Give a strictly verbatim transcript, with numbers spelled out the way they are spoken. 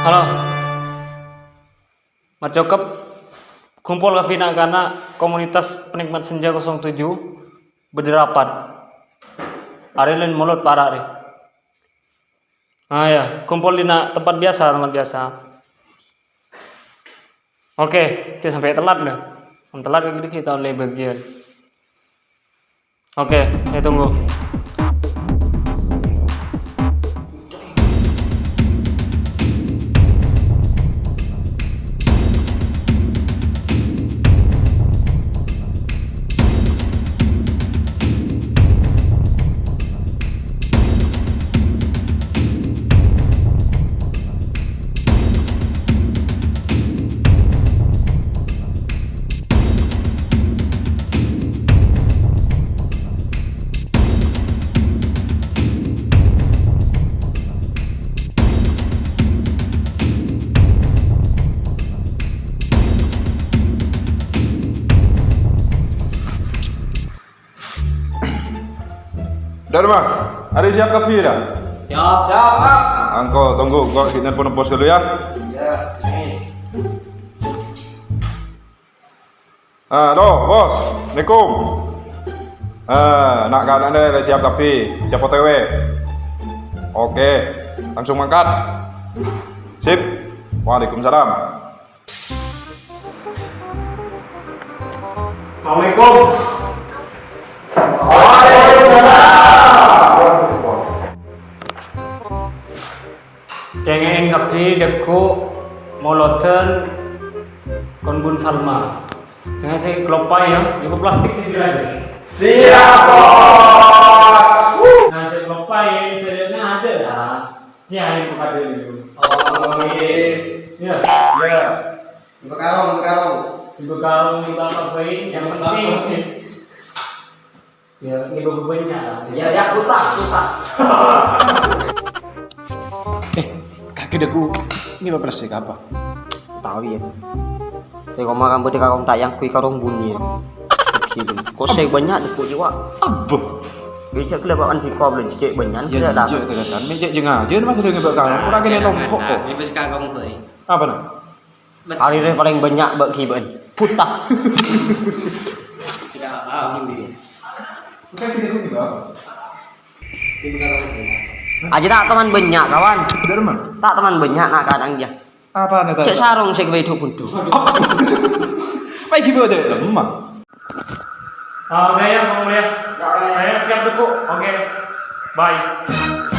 Halo. Marcokep, kumpul kabbhi na'-kana' komunitas penikmat senja kosong tujuh, bâdâ rapat. Arè lèn molod para' rè. Ah, ya, kumpul dina tempat biasa, tempat biasa. Oke, jhâ' sampè' telat, lho. Mon telat, kita oleh bagian. Oke, saya tunggu. Dâ' remma, arè siap kabbhi, ya? Siap, siap, Pak. Engko' tunggu, engko' ghi' nelpon bos dulu, ya. Ya, nih. Halo, Bos. Assalamualaikum. Eh, na'-kana'na la siap kabbhi. Siap O T W. Oke, langsung mangkat. Sip. Waalaikumsalam. Assalamualaikum. Kèngèng kabbhi dâgghu' molodhân kon Bun Salma. Jhâ' ngasè keloppaè, ya, jhâ' plastik sè kèra. Siap, Bos. Nah, jhâ' keloppaè, jhâ' ngadâ', ya. Iya, ini buka dulu. Oh, iya. Iya. Iya. Ibu karung, ibu karung. Ibu karung, ibu apa, Boy? Yang penting. Ya, ini ibu banyak lah. Ya, ya, utang, utang. Eh, kakek dâgghu', ini apa plastik apa? Tahu ya. Tapi kok makan budi karung tayang, kui karung bunyi. Gitu. Kok saya banyak dâgghu' juga? Abbâh. Dia cek kelebatan di kau belum cek banyak. Ya, tidak ada. Cek tekan. Cek jeng aja, mas, udah ngebak karung. Kurang kena tongkok kok. Ini pas karung, Boy. Apa, nah? Hari ini paling banyak bagi ban. Buta. Tidak paham ini. Bukan tidak paham. Ini bukan orang banyak. Aja tak teman banyak, kawan. Dari mana? Tak teman banyak, nak kadang ya. Apa nih tadi? Cek sarung, cek bedu buntu. Apa? Apa iki bocah lemah? Ah, udah ya, Bang, ya. Ya, udah ya. Saya siap dulu. Oke. Bye.